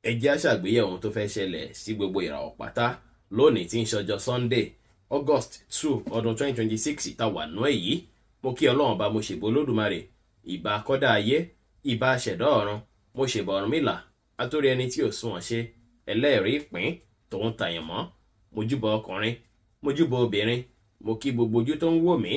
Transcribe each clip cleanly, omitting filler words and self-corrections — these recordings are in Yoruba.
Ẹ jẹ́ á ṣàgbéyẹ̀wò ohun tó fẹ́ ṣẹlẹ̀ sí gbogbo ìràwọ̀ pátá lónìí tí ń ṣọjọ́ Sunday, August 2, ọdún 2026 tá wà nú èyí. Mo kí Ọlọ́run bá, mo ṣèbò Olódùmarè, ìbà kọ́dá ayé, ìbà ṣẹ̀dá ọ̀run, mo ṣèbà Ọ̀rúnmìlà, atórí ẹni tí ò sunwọ̀n ṣe, ẹlẹ́rìí ìpín tòun tàyàn mọ́. Mo júbọ ọkùnrin, mo júbọ obìnrin, mo kí gbogbo ojú tó ń wò mí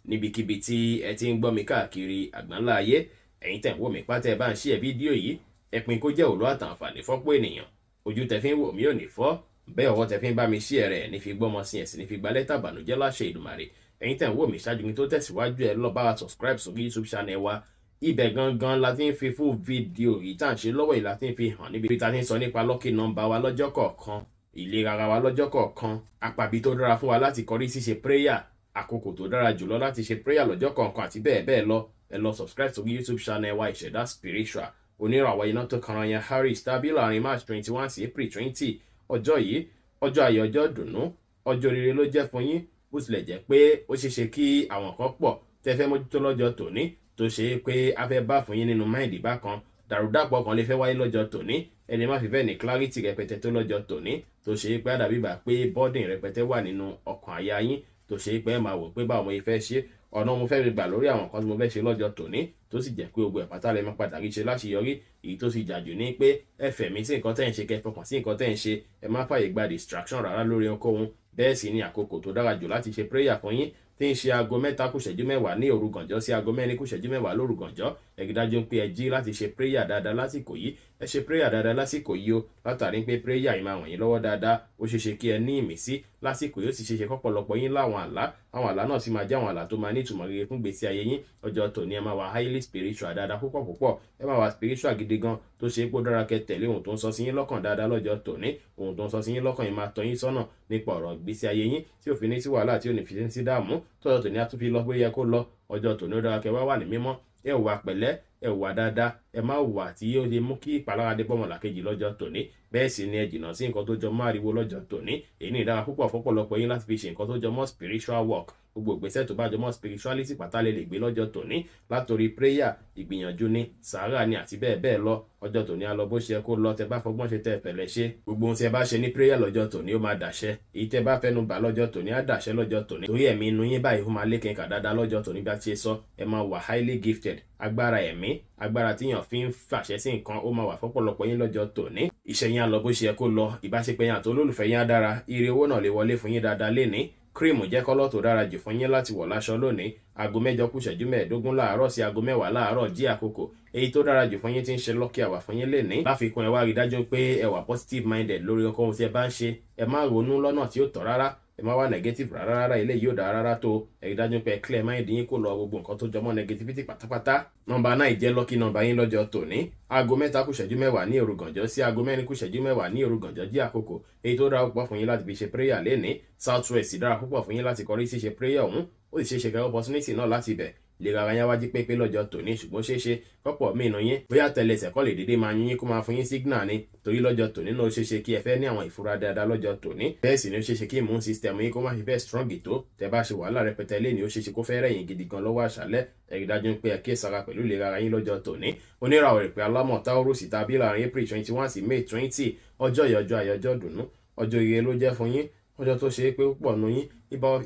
níbikíbi tí ẹ ti ń gbọ́ mi káàkiri àgbáńlá ayé. Ẹ̀yin tẹ̀ ń wò mí pátá, ẹ bá ń share fídíò yìí, ẹ pín kó jẹ́ òlú àtàǹfààní fọ́pọ̀ ènìyàn. Ojú tẹ fi ń wò mí ò ní fọ́ bẹ́ẹ̀, ọwọ́ tẹ fi ń bá mi share rẹ̀ ní fi gbọ́mọ sí ẹ̀sìn ní fi gba lẹ́tà bànújẹ́ láṣẹ Ìdùmarè. Ẹ̀yin tẹ̀ ń wò mí, ṣáájú mi tó tẹ̀síwájú, ẹ lọ bá wa subscribe sórí YouTube channel wa. Ibẹ̀ gangan la ti ń fi full video yìí tá à ń ṣe lọ́wọ́ yìí la ti ń fi hàn, níbi tá a ti ń sọ nípa lucky number wa lọ́jọ́ kọ̀ọ̀kan, ìlera ara wa lọ́jọ́ kọ̀ọ̀kan, àpàbí tó dára fún wa láti kọrí sí ṣe prayer, àkókò tó dára jùlọ láti ṣe prayer lọ́jọ́ kọ̀ọ̀kan àti bẹ́ẹ̀ bẹ́ẹ̀ lọ. Ẹ lọ subscribe sórí YouTube channel wa, Ìṣẹ̀dá Spiritual. Oníràwọ̀ iná tó kanra yẹn, Aries, tàbí láàrin March 21 sí April 20. Ọjọ́ yìí, ọjọ́ ayọ̀, ọjọ́ dùnú, ọjọ́ rere ló jẹ́ fún yín. Bó tilẹ̀ jẹ́ pé ó ṣeé ṣe kí àwọn kan pọ̀ tẹ́ fẹ́ mójútó lọ́jọ́ tòní, tó ṣe é pé a fẹ́ bá fún yín nínú mind bákan, dàrúdàpọ̀ kan lè fẹ́ wáyé lọ́jọ́ tòní. Ẹni má fi bẹ́ẹ̀ ní clarity rẹpẹtẹ tó lọ́jọ́ tòní, tó ṣe é pé àdàbí gbà pé burden rẹpẹtẹ wà nínú ọkàn àyà yín, tó ṣe é pé ẹ máa wò pé báwo mo fẹ́ ṣe, ọ̀nà mo fẹ́ gbà lórí àwọn nǹkan tí mo fẹ́ ṣe lọ́jọ́ tòní, tó sì jẹ́ pé gbogbo ẹ̀ pátá lè máa padà rí ṣe láṣeyọrí. Èyí tó sì jàjù ní pé ẹ fẹ̀mí sí nǹkan tẹ́ ń ṣe, kẹ́ fọkàn sí nǹkan tẹ́ ń ṣe, ẹ má fàyè gba distraction rárá lórí ohunkóhun. Bẹ́ẹ̀ sì ni àkókò tó dára jù láti ṣe prayer fún yín tí ń ṣe aago 3 kù ìṣẹ́jú 10 ní òru gànjọ́ sí aago 4 kù ìṣẹ́jú 10 lóru gànjọ́. Ẹ rí dájú pé ẹ jí láti ṣe prayer dáadáa lásìkò yìí. Ẹ ṣe prayer dáadáa lásìkò yìí o, látàrí pé prayer yìí máa ràn yín lọ́wọ́ dáadáa. Ó ṣeé ṣe kí ẹ ní ìmísí lásìkò yìí, ó sì ṣeé ṣe kọ́pọ̀lọpọ̀ yín láwọn àlá. Àwọn àlá náà sì máa jẹ́ àwọn àlá tó máa ní ìtumọ̀ rere fún gbèsè ayé yín. Ọjọ́ tòní, ẹ máa wà highly spiritual dáadáa púpọ̀ púpọ̀. Ẹ máa wà spiritual gidi gan, tó ṣe é pé ó dára kẹ́ tẹ̀lé ohun tó ń sọ sí yín lọ́kàn dáadáa lọ́jọ́ tòní. Ohun tó ń sọ sí yín lọ́kàn yìí máa tọ́ yín sọ́nà nípa ọ̀rọ̀ ìgbésí ayé yín, tí ò fi ní sí wàhálà, tí ò ní fi sí dààmú. Tọ́jọ́ tòní á tún fi lọ bóyá kó lọ. Ọjọ́ tòní, ó dára kẹ́ wá wà ní mímọ́, ẹ wà pẹ̀lẹ́, ẹ wà dáadáa, ẹ má wà tí ó lè mú kí ìpalára dé bọ́mọlàkejì lọ́jọ́ tòní. Bẹ́ẹ̀ sì ni ẹ jìnnà sí nǹkan tó jọ mọ́ ariwo lọ́jọ́ tòní. Èyí ní ìdára púpọ̀ fọ́pọ̀lọpọ̀ yín láti fi ṣe nǹkan tó jọ mọ́ spiritual work. Gbogbo ìgbésẹ̀ tó bá jọ mọ́ spirituality pátá lè gbé lọ́jọ́ tòní, látòrí prayer, ìgbìyànjú ní sàárà ni àti bẹ́ẹ̀ bẹ́ẹ̀ lọ. Ọjọ́ tòní á lọ bó ṣe kó lọ tẹ bá fọgbọ́n ṣe, tẹ fẹ̀lẹ̀ ṣe. Gbogbo ohun tí ẹ bá ṣe ní prayer lọ́jọ́ tòní, ó máa dàṣẹ. Èyí tẹ bá fẹ́nu bà lọ́jọ́ tòní á dàṣẹ lọ́jọ́ tòní, torí ẹ̀mí inú yín báyìí, ó máa lékè kà dáadáa lọ́jọ́ tòní. Bí a ti ṣe sọ, ẹ máa wà highly gifted. Agbára ẹ̀mí, agbára tíyàn fi ń fàṣẹ sí nǹkan, ó máa wà fọ́pọ̀lọpọ̀ yín lọ́jọ́ tòní. Iṣẹ́ yín á lọ bó ṣe yẹ kó lọ, ìbáṣepọ̀ yín àti olólùfẹ́ yín á dára, ire owó náà lè wọlé fún yín dáadáa lénìí. Cream jẹ́ color tó dára jù fún yín láti wọ̀ láṣọ lónìí. Aago 8 kù ìṣẹ́jú 15 láàárọ̀ sí aago 10 láàárọ̀ jí àkókò èyí tó dára jù fún yín tí ń ṣe lucky hour fún yín lénìí. Láfikún, ẹ wá rí dájú pé ẹ wà positive minded lórí ọkọ ohun tí ẹ bá ń ṣe. Ẹ má ronú lọ́nà tí ó tọ́ rárá, ẹ má wá negative rárá rárá, ilé yóò dára rárá tó. Ẹ rí dájú pé clear mind yín, kó lọ gbogbo nǹkan tó jọmọ́ negativity pátápátá. Nọ́mbà 9 jẹ́ lucky number yín lọ́jọ́ tòní. Aago 3 kù ìṣẹ́jú 10 ní òru gànjọ́ sí aago 4 kù ìṣẹ́jú 10 ní òru gànjọ́ jí àkókò èyí tó dára púpọ̀ fún yín láti fi ṣe prayer lénìí. South West dára púpọ̀ fún yín láti kọrí sí ṣe prayer ọ̀hún. Ó sì ṣeé ṣe kẹ́ opportunity náà láti ibẹ̀ lè ra yín wájú pépé lọ́jọ́ tòní. Ṣùgbọ́n ṣeé ṣe kọ́pọ̀ mìíràn yín, bóyá tẹlẹsẹ̀ kọ́ lè dédé máa yín kó máa fún yín signal ni, torí lọ́jọ́ tòní náà, ó ṣeé ṣe kí ẹ fẹ́ ní àwọn ìfura dáadáa lọ́jọ́ tòní. Bẹ́ẹ̀ sì ni ó ṣeé ṣe kí immune system yín kó má fi bẹ́ẹ̀ strong tó. Tẹ bá ṣe wàhálà rẹpẹtẹ lé ní, ó ṣeé ṣe kó fẹ́ rẹ̀yìn gidi gan lọ́wọ́ àṣálẹ́. Ẹ rí dájú pé ẹ kí sara pẹ̀lú ìlera ara yín lọ́jọ́ tòní. Oníràwọ̀ ìpè alámọ̀, Taurus, tàbí láàrin April 21 sí May 20. Ọjọ́ yìí, ọjọ́ ayọ̀, ọjọ́ dùnú, ọjọ́ ire ló jẹ́ fún yín. Ọjọ́ tó ṣe é pé púpọ̀ nù yín,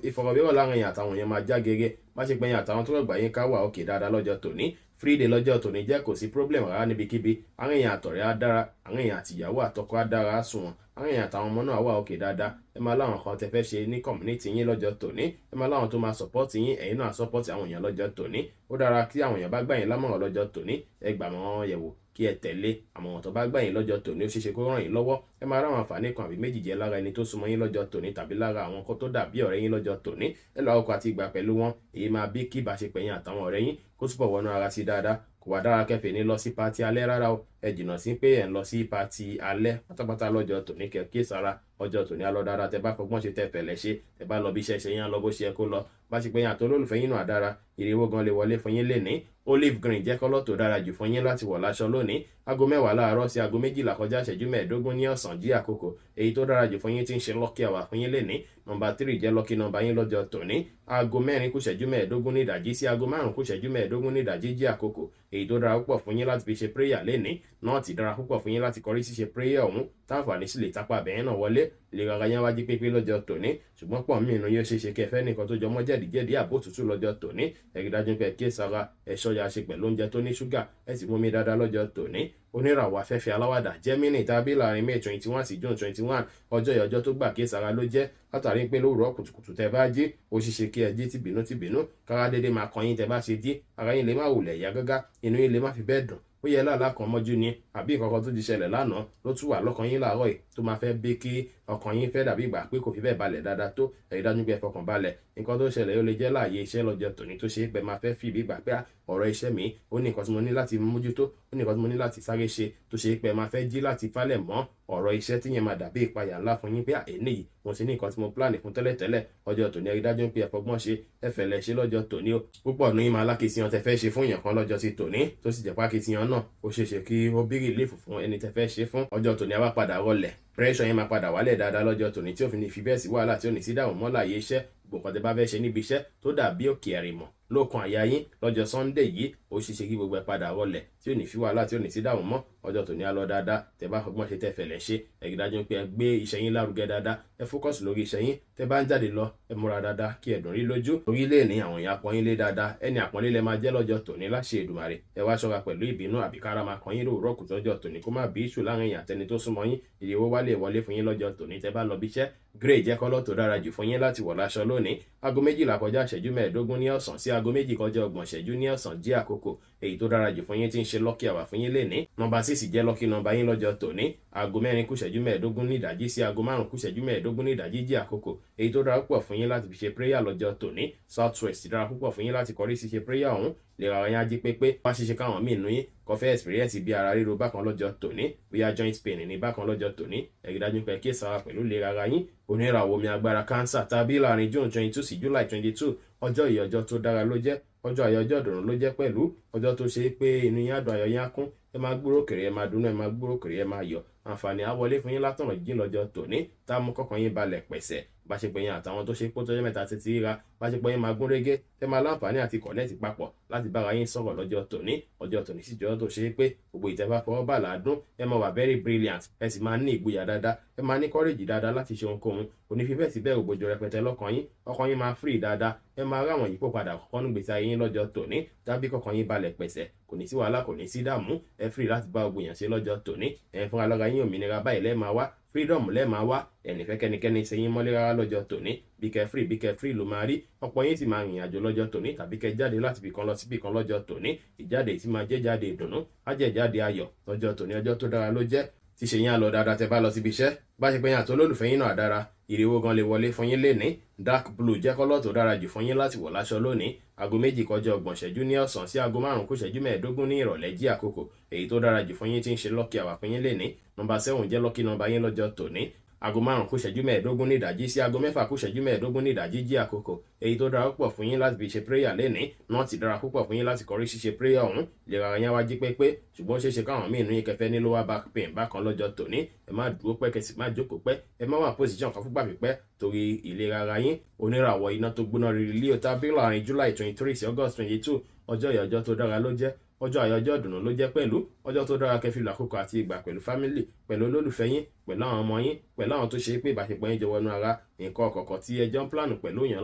ìfọ̀rọ̀wérọ̀ láàrin yín àtàwọn èèyàn máa já gere. Bá ṣe pé yín àtàwọn tó rọ̀gbà yín ká wà òkè dáadáa lọ́jọ́ tòní. Free day lọ́jọ́ tòní jẹ́, kò sí problem rárá níbikíbi. Àwọn èèyàn àtọ̀rẹ́ á dára, àwọn èèyàn àtìyàwó àtọkọ á dára, á sùn wọn, àwọn èèyàn àtàwọn ọmọ náà wà òkè dáadáa. Ẹ máa láwọn kan tẹ fẹ́ ṣe ní community yín lọ́jọ́ tòní. Ẹ máa láwọn tó máa support yín, ẹ̀yin náà support àwọn èèyàn lọ́jọ́ tòní. Ó dára kí àwọn èèyàn bá gbà yín lámọ̀ràn lọ́jọ́ tòní, ẹ gbà wọ́n yẹ̀wò kí ẹ tẹ̀lé àmọ̀ràn tó bá gbà yín lọ́jọ́ tòní. Ó ṣeéṣe kó ràn yín lọ́wọ́. Ẹ máa ráwọn àǹfààní kan àbí méjì jẹ́ lára ẹni tó súnmọ́ yín lọ́jọ́ tòní tàbí lára àwọn kan tó dàbí ọ̀rẹ́ yín lọ́jọ́ tòní. Ẹ lọ àkókò àti ìgbà pẹ̀lú wọn. Èyí máa bí kí ìbáṣepọ̀ yín àtàwọn ọ̀rẹ́ yín kó túbọ̀ wọnú ara sí dáadáa. Kò wá dára kẹfẹ́ ní lọ sí party alẹ́ rárá o. Ẹ jìnnà sí pé ẹ̀ ń lọ sí party alẹ́ pátápátá lọ́jọ́ tòní, kẹ́ kí sára. Ọjọ́ tòní alọ́ dára tẹ bá fọgbọ́n ṣe, tẹ fẹ̀lẹ̀ ṣe, tẹ bá lọ bí iṣẹ́ ṣe yín lọ bó ṣe kó lọ. Bá ṣe pé yín àti olólùfẹ́ yín náà dára, ìrèwọ́ gan lè wọlé fún yín lénìí. Olive green jẹ́ colour tó dára jù fún yín láti wọ̀ láṣọ lónìí. Aago 10 láàárọ̀ sí aago 12 kọjá ìṣẹ́jú 15 ní ọ̀sán jí àkókò èyí tó dára jù fún yín tí ń ṣe lucky hour fún yín lénìí. Nọ́mbà 3 jẹ́ lucky number yín lọ́jọ́ tòní. Aago 4 kù ìṣẹ́jú 15 ní ìdájí sí aago 5 kù ìṣẹ́jú 15 ní ìdájí jí àkókò èyí tó dára púpọ̀ fún yín láti fi ṣe prayer lénìí. North dára púpọ̀ fún yín láti kọrí sí ṣe prayer ọ̀hún, táǹfààní sì lè tápá abẹ́yẹn náà wọlé. Ìlera ara yẹn wájú pépé lọ́jọ́ tòní, ṣùgbọ́n pọ̀ mí inú yóò ṣe é ṣe kí ẹ fẹ́ nìkan tó jọmọ́ jẹ̀díjẹ̀dí àbó tútù lọ́jọ́ tòní. Ẹ rí dájú pé kí sara ẹ̀ṣọ́ ya ṣe pẹ̀lú oúnjẹ tó ní ṣúgà, ẹ sì mú mi dáadáa lọ́jọ́ tòní. Oníràwọ̀ afẹ́fẹ́ aláwàdà Gemini tàbí láàrin May 21 sí June 21, ọjọ́ ìyọjọ́ tó gbà kí sara ló jẹ́, látàrí pé lówùrọ̀ kùtùkùtù tẹ bá jí, ó ṣeéṣe kí ẹ jí tìbínú tìbínú, kára dédé máa kan yín. Tẹ bá ṣe jí, ara yín lè má wùlẹ̀ yá gágá, inú yín lè má fi bẹ́ẹ̀ dùn. Ó yẹ láàlá kan mọ́jú ni, àbí nǹkan kan tó ti ṣẹlẹ̀ lánàá ló tún wà lọ́kàn yín láàárọ̀ yìí tó máa fẹ́ bí kí ọkàn yín fẹ́ dàbí ìgbà pé kò fi bẹ́ẹ̀ balẹ̀ dáadáa tó. Ẹ̀rí dájú pé ẹ fọkàn balẹ̀. Nǹkan tó ṣẹlẹ̀, ó lè jẹ́ láàyè iṣẹ́ lọ́jọ́ tòní tó ṣe é pé máa fẹ́ fi ìbí ìgbà pé ọ̀rọ̀ iṣẹ́ mi, ó ní nǹkan tí mo ní láti mójútó, ó ní nǹkan tí mo ní láti sáré ṣe, tó ṣe é pé máa fẹ́ jí láti falẹ̀ mọ́ ọ̀rọ̀ iṣẹ́ tí yẹn máa dàbí ìpayà ńlá fún yín pé èní yìí, mo ti ní nǹkan tí mo plan fún tẹ́lẹ̀tẹ́lẹ̀. Ọjọ́ tòní, ẹ rí dájú pé ẹ fọgbọ́n ṣe, ẹ fẹ̀lẹ̀ ṣe lọ́jọ́ tòní o. Púpọ̀ ní máa lákìtìyàn tẹ fẹ́ ṣe fún èèyàn kan lọ́jọ́ ti tòní, tó sì jẹ́ pákìtìyàn náà, ó ṣeé ṣe kí ó bí relief fún ẹni tẹ fẹ́ ṣe fún. Ọjọ́ tòní, a wá padà rọlẹ̀, pressure yẹn máa padà wálẹ̀ dáadáa lọ́jọ́ tòní, tí ó fi ní fi bẹ́ẹ̀ sí wàhálà, tí ó ní sí dààmú mọ́ láàyè iṣẹ́. Gbogbo nǹkan tẹ bá fẹ́ ṣe níbi iṣẹ́ tó dàbí òkè ẹ̀rìmọ̀ lókun àyà yín lọ́jọ́ Sunday yìí, ó ṣeé ṣe kí gbogbo ẹ̀ padà rọlẹ̀, tí ò ní fi wàhálà, tí ò ní sí dààmú mọ́. Ọjọ́ tòní á lọ dáadáa tẹ bá fọgbọ́n ṣe, tẹ fẹ̀lẹ̀ ṣe. Ẹ rí dájú pé ẹ gbé iṣẹ́ yín lárugẹ dáadáa, ẹ focus lórí iṣẹ́ yín. Tẹ bá ń jáde lọ, ẹ múra dáadáa kí ẹ dùn rí lójú. Orílẹ̀ ní àwọn èèyàn apọ́n yín lé dáadáa, ẹni àpọ́nlé lẹ máa jẹ́ lọ́jọ́ tòní láṣẹ Èdùmàrè. Ẹ wá ṣọ́ra pẹ̀lú ìbínú àbí kára máa kan yín lówùúrọ̀ kùtù ọjọ́ tòní, kó má bí ìṣù láàrin èèyàn àtẹni tó súnmọ́ yín. Ìyẹ̀wò wá lè wọlé fún yín lọ́jọ́ tòní tẹ bá lọ bí iṣẹ́. Grey jẹ́ colour tó dára jù fún yín láti wọ̀ láṣọ lónìí. Aago 12 kọjá ìṣẹ́jú 15 ní ọ̀sán sí aago 2 kọjá ọgbọ̀n ìṣẹ́jú ní ọ̀sán jí àkókò èyí tó dára jù fún yín tí ń ṣe lucky hour fún yín lénìí. Nọ́mbà 6 jẹ́ lucky number yín lọ́jọ́ tòní. Aago 4 kù ìṣẹ́jú 15 ní ìdájí sí aago 5 kù ìṣẹ́jú 15 ní ìdájí jí àkókò èyí tó dára púpọ̀ fún yín láti fi ṣe prayer lọ́jọ́ tòní. South west dára púpọ̀ fún yín láti kọrí sí ṣe prayer ọ̀hún. Lè ra yín ají pépé wá ṣeṣe káwọn míì nú yín kò fẹ́ experience bí ara ríro bákan lọ́jọ́ tòní, bóyá joint pain ní bákan lọ́jọ́ tòní. Ẹ rí dájú pé kí sára pẹ̀lú lè rara yín. Oníràwọ̀ omi agbára Cancer tàbí láàrin June 22 sí July 22, ọjọ́ yìí, ọjọ́ tó dára ló jẹ́, ọjọ́ ayọ̀, ọjọ́ ìdùnnú ló jẹ́ pẹ̀lú, ọjọ́ tó ṣe é pé inú yín á dùn, ayọ̀ yín á kún, ẹ máa gbúrò kèrè, ẹ máa dunnú, ẹ máa gbúrò kèrè, ẹ máa yọ̀. Àǹfààní á wọlé fún yín látọ̀nà jíjìn lọ́jọ́ tòní, tá a mú kọ́kàn yín balẹ̀ pẹ̀sẹ̀. Báṣepọ̀ yín àtàwọn tó ṣe pé tọ́jọ́ mẹ́ta títí ríra, báṣepọ̀ yín máa gún régé, tẹ́ máa láǹfààní àti connect papọ̀ láti bára yín sọ̀rọ̀ lọ́jọ́ tòní. Ọjọ́ tòní sì jọ́ tó ṣe é pé gbogbo ìtẹ́fà fọwọ́ bà ládùn. Ẹ máa wà very brilliant, ẹ sì máa ní ìgboyà dáadáa, ẹ máa ní courage dáadáa láti ṣe ohunkóhun. Onífífẹ́ sí bẹ́ẹ̀ ògbójọ rẹpẹtẹ lọ́kàn yín, ọkàn yín máa free dáadáa. Ẹ máa ráwọn yípo padà kọ́kọ́ nú gbèsè ayé yín lọ́jọ́ tòní, tàbí kọ́kàn yín balẹ̀ pẹ̀sẹ̀, kò ní sí wàhálà, kò ní sí dààmú. Ẹ free láti bá gbogbo èèyàn ṣe lọ́jọ́ tòní. Ẹ fúnra lọ́ra yín, òmìnira báyìí lẹ́ẹ̀ máa wá, freedom lẹ́ẹ̀ máa wá. Ẹnì fẹ́ kẹ́nikẹ́ni ṣe yín mọ́lé rárá lọ́jọ́ tòní. Bí kẹ́ free, bí kẹ́ free ló máa rí. Ọ̀pọ̀ yín sì máa rìnrìn àjò lọ́jọ́ tòní, tàbí kẹ́ jáde láti ibì kan lọ síbì kan lọ́jọ́ tòní. Ìjáde tí máa jẹ́ jáde ìdùnnú, á jẹ́ jáde ayọ̀ lọ́jọ́ tòní. Ọjọ́ tó dára ló jẹ́ tí ṣe yín á lọ dáadáa tẹ́ bá lọ síbi iṣẹ́. Bá ṣe pé yín àti olólùfẹ́ yín náà dára, ìrèwó gan lè wọlé fún yín lénìí. Dark blue jẹ́ colour tó dára jù fún yín láti wọ̀ láṣọ lónìí. Aago 2 kọjá ọgbọ̀n ìṣẹ́jú ní ọ̀sán sí aago 5 kù ìṣẹ́jú 15 ní ìrọ̀lẹ́ jí àkókò èyí tó dára jù fún yín tí ń ṣe lucky hour fún yín lénìí. Nọ́mbà 7 jẹ́ lucky number yín lọ́jọ́ tòní. Aago 5 kù ìṣẹ́jú 15 ní ìdájí sí aago 6 kù ìṣẹ́jú 15 ní ìdájí jí àkókò èyí tó dára púpọ̀ fún yín láti fi ṣe prayer lénìí. North dára púpọ̀ fún yín láti kọrí ṣíṣe prayer ọ̀hún. Lè ra yín wá jí pépé, ṣùgbọ́n ó ṣeé ṣe káwọn míì nú yín kẹfẹ́ ní lower back pain bákan lọ́jọ́ tòní. Ẹ má dúró pẹ́, kẹsì má jókòó pẹ́, ẹ má wà position kan fúngbà pípẹ́ torí ìlera ara yín. Oníràwọ̀ iná tó gbóná rírì Leo tàbí láàrin July 23 sí August 22, ọjọ́ ìyọjọ́ tó dára ló jẹ́, ọjọ́ ayọ̀, ọjọ́ ìdùnnú ló jẹ́ pẹ̀lú, ọjọ́ tó dára kẹfì làkókò àti ìgbà pẹ̀lú family, pẹ̀lú olólùfẹ́ yín, pẹ̀lú àwọn ọmọ yín, pẹ̀lú àwọn tó ṣe é pé ìbáṣepọ̀ yín jọ wọnú ara. Nǹkan ọ̀kọ̀ọ̀kan tí ẹjọ́ ń plan pẹ̀lú èèyàn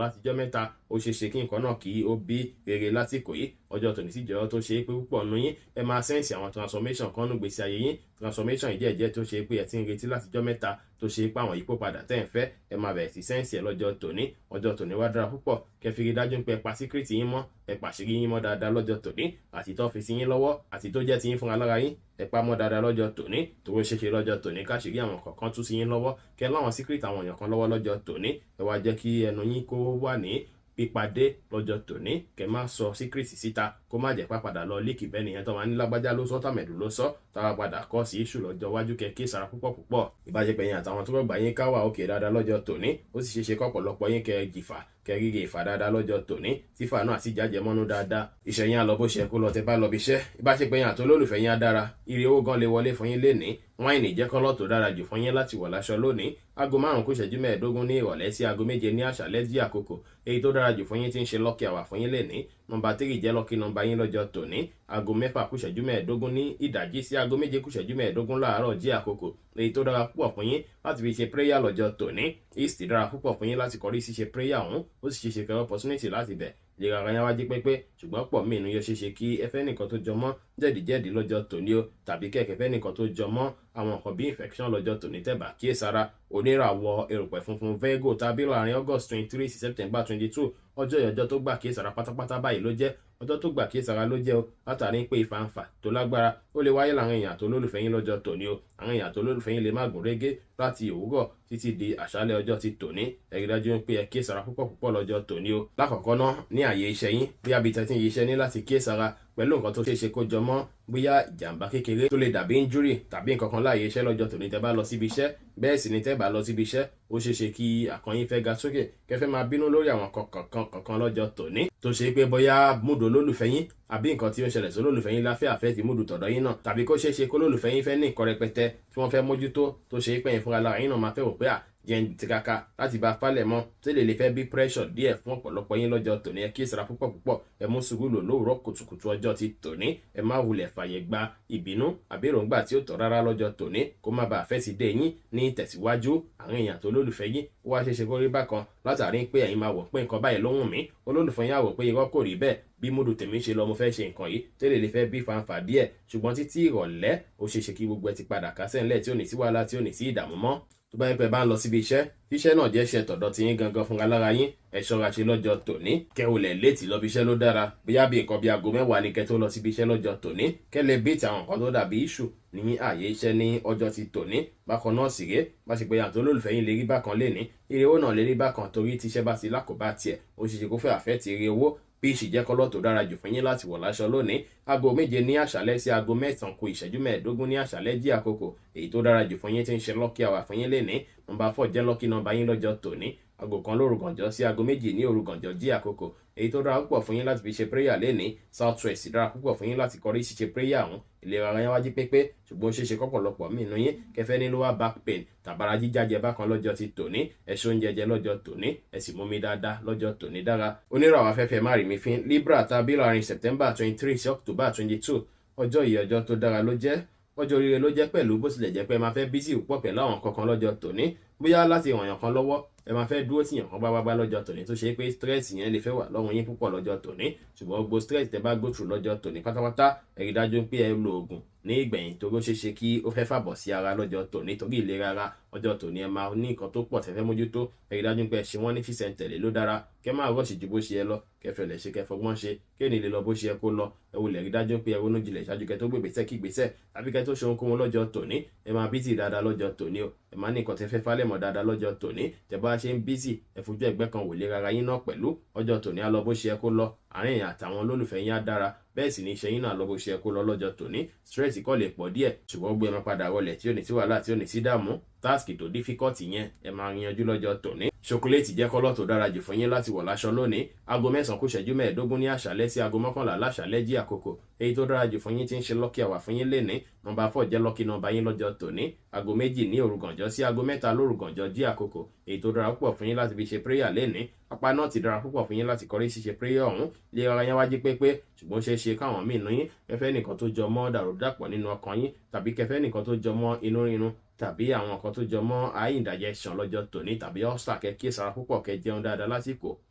látijọ́ mẹ́ta, ó ṣeé ṣe kí nǹkan náà kí ó bí rere lásìkò yìí. Ọjọ́ tòní sì jẹ́ tó ṣe é pé púpọ̀ nù yín, ẹ máa sense àwọn transformation kan nù gbèsè ayé yín, transformation ìjẹ́ẹ̀jẹ́ tó ṣe é pé ẹ ti ń retí látijọ́ mẹ́ta, tó ṣe é pé àwọn ìyípo padà tẹ́ ń fẹ́, ẹ máa bẹ̀rẹ̀ sí sense ẹ̀ lọ́jọ́ tòní. Ọjọ́ tòní wá dára púpọ̀ kẹ́ fi rí dájú pé ẹ pa secret yín mọ́, ẹ pàṣírí yín mọ́ dáadáa lọ́jọ́ tòní, àti tó fi sí yín lọ́wọ́, àti tó jẹ́ ti yín fúnra lára yín, ẹ pa mọ́ dáadáa lọ́jọ́ tòní, tó ṣeé ṣe lọ́jọ́ tòní káṣírí àwọn kọ̀ọ̀kan tú sí yín lọ́wọ́, kẹ́ láwọn secret àwọn èèyàn kan lọ́wọ́ lọ́jọ́ tòní. Ẹ wá jẹ́ kí ẹnu yín kó wà ní pípadé lọ́jọ́ tòní, kẹ́ má sọ secret síta, kó má jẹ́ pàpàdà lọ leak bẹ́ẹ̀ nìyẹn tó máa ní lágbájá ló sọ, tàmẹ̀dù ló sọ. Táwa padà kọ́ sí iṣu lọ́jọ́ iwájú, kẹ́ kíyèsára púpọ̀ púpọ̀. Ìbáṣepọ̀ yín àtàwọn tó rọ̀gbà yín ká wà òkè dáadáa lọ́jọ́ tòní. Ó sì ṣeéṣe kọ́pọ̀lọpọ̀ yín kẹ́ jìfà, kẹ́ ríre ìfà dáadáa lọ́jọ́ tòní, tífà náà sì jájẹ mọ́nú dáadáa. Iṣẹ́ yín á lọ bó ṣe kó lọ tẹ́ bá lọ bí iṣẹ́. Ìbáṣepọ̀ yín àti olólùfẹ́ yín á dára. Ire owó gan lè wọlé fún yín lénìí. Wáìnì jẹ́ kọ́lọ̀ tó dára jù fún yín láti wọ̀ láṣọ lónìí. 5:45 ní ìrọ̀lẹ́ sí 7:00 ní àṣálẹ́ jí àkókò. Èyí tó dára jù fún yín tí ń ṣe lucky hour fún yín lénìí. Nọ́mbà 3 jẹ́ lucky nọ́mbà yín lọ́jọ́ tòní. 5:45 ní ìdájí sí 6:45 láàárọ̀ jí àkókò. Èyí tó dára púpọ̀ fún yín láti fi ṣe prayer lọ́jọ́ tòní. East dára púpọ̀ fún yín láti kọrí sí ṣe prayer ọ̀hún. Ó sì ṣe ṣe kẹ́ opportunity láti bẹ̀ lè ara yẹn wájú pépé, ṣùgbọ́n pọ̀ mí inú yóò ṣeéṣe kí ẹ fẹ́ nìkan tó jọ mọ́ jẹ̀díjẹ̀dí lọ́jọ́ tòní o, tàbí kẹ̀kẹ́ fẹ́ nìkan tó jọ mọ́ àwọn nǹkan bí infection lọ́jọ́ tòní tẹ̀bà kíyèsára. Oníràwọ̀ erùpẹ̀ funfun Virgo tàbí láàrin August 23 sí September 22, ọjọ́ ìyọjọ́ tó gbà kíyèsára pátápátá báyìí ló jẹ́. Ọjọ́ tó gbà kíyèsára ló jẹ́ o, látàrí pé ìfàǹfà tó lágbára ó lè wáyé láàrin èèyàn tó lólùfẹ́ yín lọ́jọ́ tòní o. Àwọn èèyàn tó lólùfẹ́ yín lè má gùn régé láti òwúrọ̀ títí di àṣálẹ́ ọjọ́ ti tòní. Ẹ rí dájú pé ẹ kíyèsára púpọ̀ púpọ̀ lọ́jọ́ tòní o. Lákọ̀ọ́kọ́ ná, ní àyè iṣẹ́ yín, bí abi tẹ́tí iṣẹ́ ní láti kíyèsára pẹ̀lú nǹkan tó ṣeéṣe kó jọmọ́ bóyá ìjàmbá kékeré tó lè dàbí injury tàbí nǹkan kan láàyè iṣẹ́ lọ́jọ́ tòní tẹ́ bá lọ síbi iṣẹ́. Bẹ́ẹ̀ sì ni tẹ́ bá lọ síbi iṣẹ́, ó ṣeéṣe kí àkànyìn fẹ́ ga sókè, kẹfẹ́ máa bínú lórí àwọn kankan kankan lọ́jọ́ tòní, tó ṣe pé bóyá múdò olólùfẹ́ yín àbí nǹkan tí ó ń ṣẹlẹ̀ sí olólùfẹ́ yín láfẹ́ àfẹ́ ti múdù tọ̀dọ̀ yín náà, tàbí kó ṣeéṣe kó olólùfẹ́ yín fẹ́ ní nǹkan rẹpẹtẹ tí wọ́n fẹ́ mójútó, tó ṣe pé yín fúnra lára yín náà máa fẹ́ wò pé à jẹ́ ń tiraka láti bá falẹ̀ mọ́, tí lè fẹ́ bí pressure díẹ̀ fún ọ̀pọ̀lọpọ̀ yín lọ́jọ́ tòní. Ẹ kíyèsára púpọ̀ púpọ̀, ẹ mú sùúrù lò lówùúrọ̀ kùtùkùtù ọjọ́ ti tòní. Ẹ má wulẹ̀ fàyè gba ìbínú àbí èròǹgbà tí ó tọ́ rárá lọ́jọ́ tòní, kó má bàa fẹ́ ti dé yín ní tẹ̀síwájú. Àwọn èèyàn tó lólùfẹ́ yín ó wá ṣeéṣe kó rí bákan, látàrí pé ẹ̀yin máa wọ̀ pé nǹkan báyìí ló wù mí, olólùfẹ́ yín á wò pé irọ́, kò rí bẹ́ẹ̀, bí múdù tèmi ṣe lọ mo fẹ́ ṣe nǹkan yìí, tẹ́lẹ̀ lè fẹ́ bí fanfà díẹ̀. Ṣùgbọ́n títí ìrọ̀lẹ́, ó ṣeéṣe kí gbogbo ẹ ti padà kásẹ̀ ńlẹ̀, tí ò ní sí wàhálà, tí ò ní sí ìdààmú mọ́. Tó bá yẹ pé bá ń lọ síbi iṣẹ́, tíṣẹ́ náà jẹ́ iṣẹ́ tọ̀dọ̀ tí yín gangan fúnra lára yín, ẹ ṣọ́ra ṣe lọ́jọ́ tòní. Kẹ́ ò lẹ̀ léètì lọ bí iṣẹ́ ló dára. Bóyá bí nǹkan bí 10:00 ni kẹ́ tó lọ síbi iṣẹ́ lọ́jọ́ tòní, kẹ́ lè beat àwọn nǹkan tó dàbí issue ní ààyè iṣẹ́ ní ọjọ́ ti tòní. Bákan náà sì rèé, bá ṣe pé àti olólùfẹ́ yín lè rí bákan lénìí, ire owó náà lè rí bákan, torí tíṣẹ́ bá ti lákòbá tiẹ̀, ó ṣeéṣe kó fẹ́ àfẹ́ ti ire owó. Peach jẹ́ colour tó dára jù fún yín láti wọ̀ láṣọ lónìí. 7:00 ní àṣálẹ́ sí 8:45 ní àṣálẹ́ jí àkókò. Èyí tó dára jù fún yín tí ń ṣe lucky hour fún yín lénìí. Nọ́mbà 4 jẹ́ lucky nọ́mbà yín lọ́jọ́ tòní. 1 lóru gànjọ́ sí 2:00 ní òru gànjọ́ jí àkókò. Èyí tó dára púpọ̀ fún yín láti fi ṣe prayer lénìí. South West dára púpọ̀ fún yín láti kọrí sí ṣe prayer ọ̀hún. Ìlera ara yín wájú pépé, ṣùgbọ́n ó ṣeéṣe kọ́pọ̀lọpọ̀ mí inú yín kẹfẹ́ ní lower back pain tàbára jíjájẹ bákan lọ́jọ́ ti tòní. Ẹ ṣe oúnjẹ jẹ lọ́jọ́ tòní, ẹ sì mú mi dáadáa lọ́jọ́ tòní dára. Oníràwọ̀ afẹ́fẹ́ má rí mi fín Libra tàbí láàrin September 23 sí October 22, ọjọ́ yìí ọjọ́ tó dára ló jẹ́, ọjọ́ oríire ló jẹ́ pẹ̀lú. Bó tilẹ̀ jẹ́ pé ẹ máa fẹ́ busy púpọ̀ pẹ̀lú àwọn kankan lọ́jọ́ tòní, bóyá láti ràn yàn kan lọ́wọ́, ẹ máa fẹ́ dúró tì yàn kan gbágbágbá lọ́jọ́ tòní, tó ṣe pé stress yẹn lè fẹ́ wà lọ́rùn yín púpọ̀ lọ́jọ́ tòní. Ṣùgbọ́n gbogbo stress tẹ bá go through lọ́jọ́ tòní pátápátá, ẹ rí dájú pé ẹ lo oògùn ní ìgbẹ̀yìn, torí ó ṣeé ṣe kí ó fẹ́ fàbọ̀ sí ara lọ́jọ́ tòní, torí ìlera ara ọjọ́ tòní, ẹ máa ní nǹkan tó pọ̀ tẹ́ fẹ́ mójútó. Ẹ rí dájú pé ẹ ṣe wọ́n ní ṣísẹ̀ntẹ̀lé ló dára, kẹ́ máa rush ju bó ṣe yẹ lọ, kẹ́ fẹ̀lẹ̀ ṣe, kẹ́ fọgbọ́n ṣe, kéènì lè lọ bó ṣe yẹ kó lọ. Ẹ wulẹ̀ rí dájú pé ẹ ronú jinlẹ̀ ṣáájú kẹ́ tó gbé ìgbésẹ̀ kí ìgbésẹ̀ tàbí kẹ́ tó ṣe ohunkóhun lọ́jọ́ tòní. Ẹ máa busy dáadáa lọ́jọ́ tòní o. Ẹ máa ní nǹkan tẹ́ fẹ́ falẹ̀mọ́ dáadáa lọ́jọ́ tòní. Tẹ́ bá ṣe ń busy, ẹ fojú ẹgbẹ́ kan wò lé rárá yín náà pẹ̀lú. Ọjọ́ tòní á lọ bó ṣe yẹ kó lọ. Àárín èèyàn àtàwọn olólùfẹ́ yín á dára, bẹ́ẹ̀ sì ni iṣẹ́ yín náà lọ bó ṣe yẹ kó lọ lọ́jọ́ tòní. Stress kọ́ lè pọ̀ díẹ̀, ṣùgbọ́n gbé ẹ máa padà rọlẹ̀, tí ò ní sí wàhálà, tí ò ní sí dààmú. Task tó difficult yẹn, ẹ máa yanjú lọ́jọ́ tòní. Chocolate jẹ́ colour tó dára jù fún yín láti wọ̀ láṣọ lónìí. 8:45 ní àṣálẹ́ sí 10:11 láṣálẹ́ jí àkókò. Èyí tó dára jù fún yín tí ń ṣe lucky hour fún yín lénìí. Nọ́mbà 4 jẹ́ lucky nọ́mbà yín lọ́jọ́ tòní. 2:00 ní òru gànjọ́ sí 3:00 lóru gànjọ́ jí àkókò. Èyí tó dára púpọ̀ fún yín láti fi ṣe prayer lénìí. Apá náà ti dára púpọ̀ fún yín láti kọrí sí ṣe prayer ọ̀hún. Lé ara yẹn wájú pépé, ṣùgbọ́n ó ṣeé ṣe káwọn míì nú yín kẹfẹ́ nìkan tó jọ mọ́ dàrúdàpọ̀ nínú ọkàn yín, tàbí kẹfẹ́ nìkan tó jọ mọ́ inú rírun, tàbí àwọn nǹkan tó jọ mọ́ indigestion lọ́jọ́ tòní, tàbí ulcer. Kẹ́ kíyèsára púpọ̀, kẹ́ jẹun dáadáa lásìkò.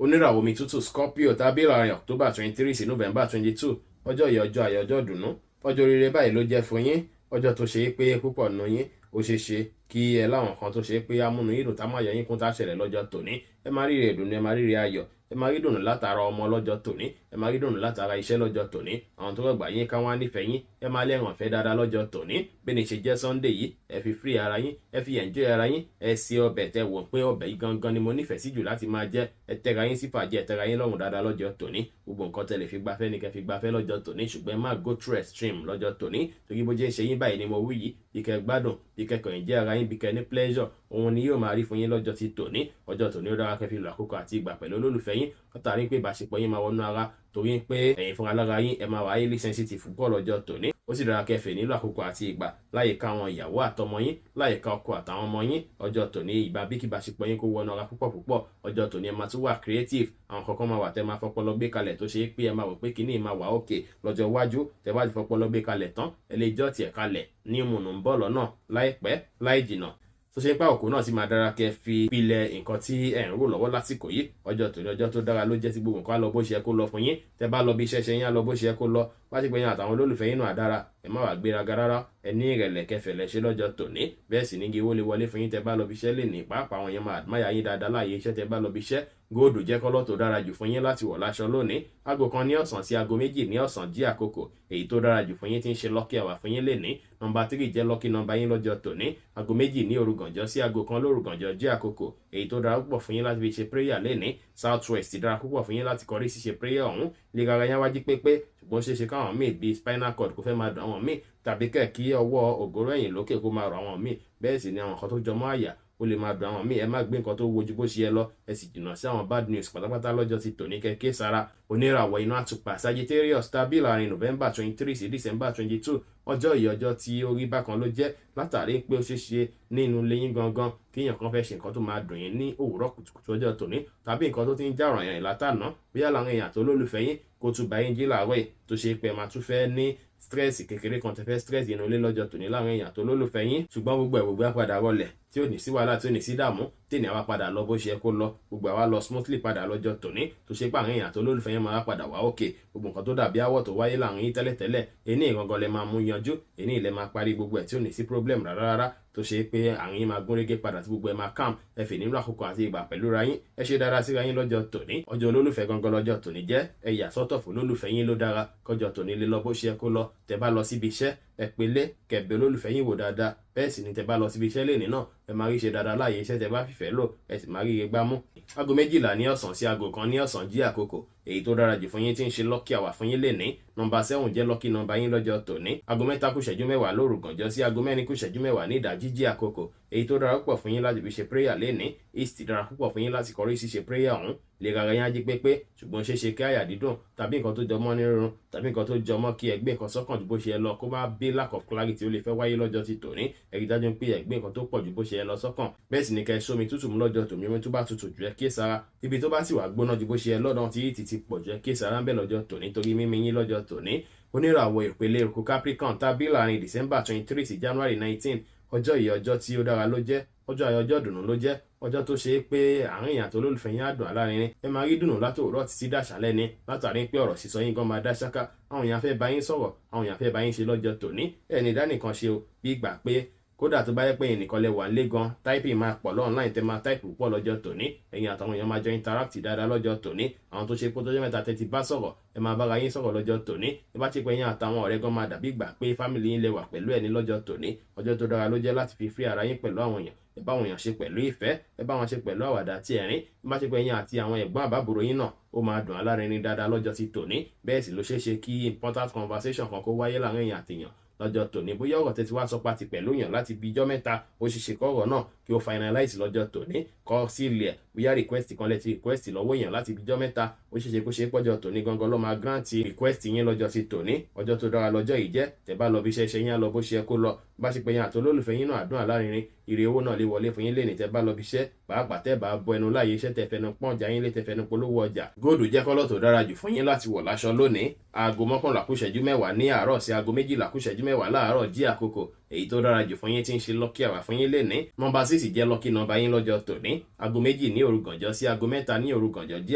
Oníràwọ̀ omi tútù Scorpio tàbí láàrin October 23 sí November 22, ọjọ́ yìí ọjọ́ ayọ̀, ọjọ́ ìdùnnú, ọjọ́ oríire báyìí ló jẹ́ fún yín. Ọjọ́ tó ṣe é pé púpọ̀ nù yín, ó ṣeé ṣe kí ẹ láwọn kan tó ṣe é pé amúnú yín dùn tá máa yọ yín kún tá ṣẹlẹ̀ lọ́jọ́ tòní. Ẹ máa rí ìdùnnú, ẹ máa rí ayọ̀, ẹ máa rí dùnnú látara ọmọ lọ́jọ́ tòní, ẹ máa rí dùnnú látara iṣẹ́ lọ́jọ́ tòní. Àwọn tó rọ̀gbà yín ká wá nífẹ̀ẹ́ yín, ẹ máa lẹ́ràn fẹ́ dáadáa lọ́jọ́ tòní. Bí ní ṣe jẹ́ Sunday yìí, ẹ fi free ara yín, ẹ fi enjoy ara yín. Ẹ ṣe ọbẹ̀ tẹ wò pé ọbẹ̀ yìí gangan ni mo nífẹ̀ẹ́ sí jù láti máa jẹ. Ẹ tẹ́ra yín sí fàájì, ẹ tẹ́ra yín lọ́rùn dáadáa lọ́jọ́ tòní. Gbogbo nǹkan tẹ lè fi gbafẹ́ ni kẹ́ fi gbafẹ́ lọ́jọ́ tòní, ṣùgbọ́n ẹ má go through extreme lọ́jọ́ tòní, torí bó jẹ́ ń ṣe yín báyìí ni mo wí yìí, bí kẹ́ gbádùn, bí kẹ́ kàn jẹ́ ara yín, bí kẹ́ ní pleasure, òun ni yóò máa rí fún yín lọ́jọ́ ti tòní. Ọjọ́ tòní, ó dára kẹ́ fi lo àkókò àti ìgbà pẹ̀lú olólùfẹ́ yín, látàrí pé ìbáṣepọ̀ yín máa wọnú ara, torí pé ẹ̀yin fúnra lára yín, ẹ máa wà highly sensitive púpọ̀ lọ́jọ́ tòní. Ó sì dára kẹ́ fẹ́ nílò àkókò àti ìgbà láyìíká àwọn ìyàwó àtọmọ yín, láyìíká ọkọ àtàwọn ọmọ yín. Ọjọ́ tòní, ìgbà bí kí ìbáṣepọ̀ yín kó wọnú ara púpọ̀ púpọ̀. Ọjọ́ tòní, ẹ máa tún wà creative. Àwọn kankan máa wà tẹ́ máa fọpọlọ gbé kalẹ̀, tó ṣe é pé ẹ máa wò pé kíní máa wà òkè lọ́jọ́ iwájú. Tẹ́ bá ti fọpọlọ gbé kalẹ̀ tán, ẹ lè jọ́ tiẹ̀ kalẹ̀ ní mùnú ń bọ̀ lọ́nà láìpẹ́ láì jìnà, tó ṣe pé àkókò náà sì máa dára kẹ́ fi pilẹ̀ nǹkan tí ẹ̀ ń rò lọ́wọ́ lásìkò yìí. Ọjọ́ tòní, ọjọ́ tó dára ló jẹ́ tí gbogbo nǹkan á lọ bó ṣe yẹ kó lọ fún yín. Tẹ́ bá lọ bí iṣẹ́ ṣe yín, á lọ bó ṣe yẹ kó lọ. Wá sí pé yín àtàwọn olólùfẹ́ yín náà á dára. Ẹ má wàá gbéraga rárá, ẹ ní ìrẹ̀lẹ̀ kẹfẹ̀lẹ̀ ṣe lọ́jọ́ tòní. Bẹ́ẹ̀ sì ní kí owó lè wọlé fún yín tẹ́ bá lọ bí iṣẹ́ lè ní. Pàápàá, àwọn yẹn máa admire yín dáadáa láàyè iṣẹ́ tẹ́ bá lọ bí iṣẹ́. Gold jẹ́ colour tó dára jù fún yín láti wọ̀ láṣọ lónìí. Aago 1 ní ọ̀sán sí aago 2 ní ọ̀sán jí àkókò èyí tó dára jù fún yín tí ń ṣe lucky hour fún yín lè ní. Nọ́mbà 3 jẹ́ lucky number yín lọ́jọ́ tòní. Aago 2 ní òru gànjọ́ sí aago 1 lóru gànjọ́ jí àkókò èyí tó dára púpọ̀ fún yín láti fi ṣe prayer lẹ́ni. South west dára púpọ̀ fún yín láti kọrí sí ṣe prayer ọ̀hún. Lè rárá yẹn wájú pépé, ṣùgbọ́n ṣeé ṣe káwọn míì bíi spinal cord kó fẹ́ máa dùn àwọn míì, tàbí kẹ̀ kí ọwọ́ ògóró ẹ̀yìn lókè kó máa rọ àwọn míì. Bẹ́ẹ̀ sì ni àwọn nǹkan tó jọmọ́ àyà, ó lè máa dùn àwọn míì. Ẹ má gbé nǹkan tó wojú bó ṣe yẹ lọ, ẹ sì jìnnà sí àwọn bad news pátápátá lọ́jọ́ ti tòní kẹ́kẹ́ sára. Oníràwọ̀ iná àtùpà Sagittarius tàbí láàrin November 23 sí December 22, ọjọ́ yìí, ọjọ́ tí ó rí bákan ló jẹ́, látàrí pé ó ṣeé ṣe nínú lẹ́yìn gangan kíyàn kan fẹ́ ṣe nǹkan tó máa dùn yín ní òwúrọ̀ kùtùkùtù ọjọ́ tòní, tàbí nǹkan tó ti ń já ọ̀ràn yàn látàná, bóyá làwọn èèyàn tó lólùfẹ́ yín kó tún bá yín jí làárọ̀ yìí, tó ṣe pé máa tún fẹ́ ní stress kékeré kan, tẹ́ fẹ́ stress inú ilé lọ́jọ́ tòní láwọn èèyàn tó lólùfẹ́ yín. Ṣùgbọ́n gbogbo ẹ̀ gbogbo á padà rọlẹ̀, tí ò ní sí wàhálà, tí ò ní sí dààmú, tí ní àwa padà lọ bó ṣe yẹ kó lọ. Gbogbo àwa lọ smoothly padà lọ́jọ́ tòní, tó ṣe pé àwọn èèyàn tó lólùfẹ́ yín máa padà wá òkè. Gbogbo nǹkan tó dàbí àwọ̀ tó wáyé láàrin yín tẹ́lẹ̀tẹ́lẹ̀, ẹni ìgangan lẹ máa mú yanjú, ẹni ilẹ̀ máa parí gbogbo ẹ̀, tí ò ní sí problem rárá rárá, tó ṣe pé àwọn yín máa gún régé padà, tí gbogbo ẹ̀ máa calm. Ẹ fi nínú àkókò àti ìgbà pẹ̀lú ra yín, ẹ ṣe dára síra yín lọ́jọ́ tòní. Ọjọ́ olólùfẹ́ gangan lọ́jọ́ tòní jẹ́. Ẹ yà sọ́tọ̀ fún olólùfẹ́ yín ló dára kọjọ́ tòní lè lọ bó ṣe yẹ kó lọ. Tẹ́ bá lọ síbi iṣẹ́, ẹ pélé kẹ̀bẹ̀ olólùfẹ́ yín wò dáadáa. Bẹ́ẹ̀ sì ni tẹ́ bá lọ síbi iṣẹ́ lẹ́nìí náà, ẹ máa rí ṣe dáadáa láàyè iṣẹ́ tẹ́ bá fìfẹ́ lò, ẹ sì máa rí iye gbámú. Aago 12 ní ọ̀sán sí aago 1 ní ọ̀sán jí àkókò èyí tó dára jù fún yín tí ń ṣe lucky hour fún yín lẹ́ní. Nọ́mbà 7 jẹ́ lucky number yín lọ́jọ́ tòní. Aago 3 kù ìṣẹ́jú 10 lóru gànjọ́ sí aago 4 kù ìṣẹ́jú 10 ní ìdájí jí àkókò èyí tó dára púpọ̀ fún yín láti fi ṣe prayer lẹ́ní. East dára púpọ̀ fún yín láti kọrí sí ṣe prayer ọ̀hún. Lè rárá yín á jí pépé, ṣùgbọ́n ṣeé ṣe kí àyà dídùn, tàbí nǹkan tó jọmọ́ ní rírun, tàbí nǹkan tó jọmọ́ kí ẹ gbé nǹkan sọ́kàn ju bó ṣe yẹ lọ, kó má bí lack of clarity, ó lè fẹ́ wáyé lọ́jọ́ ti tòní. Ẹ rí dájú pé ẹ gbé nǹkan tó pọ̀ ju bó ṣe yẹ lọ sọ́kàn. Bẹ́ẹ̀ sì ni kẹ́ ẹ sómi tútù mú lọ́jọ́ tòní. Omi tó bá tutù jù, ẹ kí sára. Ibi tó bá sì wà gbóná ju bó ṣe yẹ lọ́dọ̀, tí yìí ti pọ̀ jù, ẹ kí sára ń bẹ̀ lọ́jọ́ tòní, torí mímí yín lọ́jọ́ tòní. Oníràwọ̀ ìpele òkú Capricorn tàbí láàrin December 23 sí January 19, ọjọ́ yìí, ọjọ́ tí ó dára ló jẹ́. Ọjọ́ ayọ̀, ọjọ́ ìdùnnú ló jẹ́, ọjọ́ tó ṣe é pé àárín èèyàn tó lólùfẹ́ yín á dùn alárinrin. Ẹ máa rí dùnnú látòwúrọ̀ títí dàṣálẹ́ ni, látàrí pé ọ̀rọ̀ sísọ yín gan máa dá ṣáká. Àwọn èèyàn fẹ́ bá yín sọ̀rọ̀, àwọn èèyàn fẹ́ bá yín ṣe lọ́jọ́ tòní. Ẹni dánìkan ṣe o, bí ìgbà pé kódà tó bá yẹ pé ẹnìkan lẹ wà nílé gan, typing máa pọ̀ online, tẹ máa type púpọ̀ lọ́jọ́ tòní. Ẹ̀yin àtàwọn èèyàn máa jọ interact dáadáa lọ́jọ́ tòní. Àwọn tó ṣe pé tó jẹ́ mẹ́ta tẹ́ ti bá sọ̀rọ̀, ẹ máa bára yín sọ̀rọ̀ lọ́jọ́ tòní. Ẹ bá ti pé yín àtàwọn ọ̀rẹ́ gan máa dàbí ìgbà pé family yín lẹ wà pẹ̀lú ẹni lọ́jọ́ tòní. Ọjọ́ tó dára ló jẹ́ láti fi free ara yín pẹ̀lú àwọn èèyàn. Ẹ bá àwọn èèyàn ṣe pẹ̀lú ìfẹ́, ẹ bá wọn ṣe pẹ̀lú àwàdà àti ẹ̀rín. Ẹ bá ṣe pé yín àti àwọn ẹ̀gbọ́n àbábòrò yín náà, ó máa dùn alárinrin dáadáa lọ́jọ́ ti tòní. Bẹ́ẹ̀ sì ló ṣeé ṣe kí important conversation kan kó wáyé láàrin èèyàn àtèèyàn lọ́jọ́ tòní. Bóyá ọ̀rọ̀ tẹ́tí wá sọ pati pẹ̀lú yàn láti bí ijọ́ mẹ́ta, ó ṣe ṣe kọ́rọ̀ náà kí ó finalize lọ́jọ́ tòní, kọ́ sí ilẹ̀. Bóyá request kan lẹ ti request lọ́wọ́ èèyàn láti bí ijọ́ mẹ́ta, ó ṣe ṣe kó ṣe pọ́jọ́ tòní gangan ló máa grant request yín lọ́jọ́ ti tòní. Ọjọ́ tó dára lọ́jọ́ yìí jẹ́. Tẹ́ bá lọ bí iṣẹ́, iṣẹ́ yín á lọ bó ṣe yẹ kó lọ. Bá ṣe pé yín àti olólùfẹ́ yín náà àdún alárinrin, ire owó náà lè wọlé fún yín lẹ́nìí tẹ́ bá lọ bí iṣẹ́, pàápàá tẹ́ bá bọ ẹnu láàyè iṣẹ́, tẹ́ fẹnu pọ́n ọjà yín lé, tẹ́ fẹnu polówó ọjà. Gold jẹ́ colour tó dára jù fún yín láti wọ̀ láṣọ lónìí. Aago 11 kù ìṣẹ́jú 10 ní àárọ̀ sí aago 12 kù ìṣẹ́jú 10 láàárọ̀ jí àkókò èyí tó dára jù fún yín tí ń ṣe lucky hour fún yín lénìí. Nọ́mbà 6 jẹ́ lucky number yín lọ́jọ́ tòní. Aago 2 ní òru gànjọ́ sí aago 3 ní òru gànjọ́ jí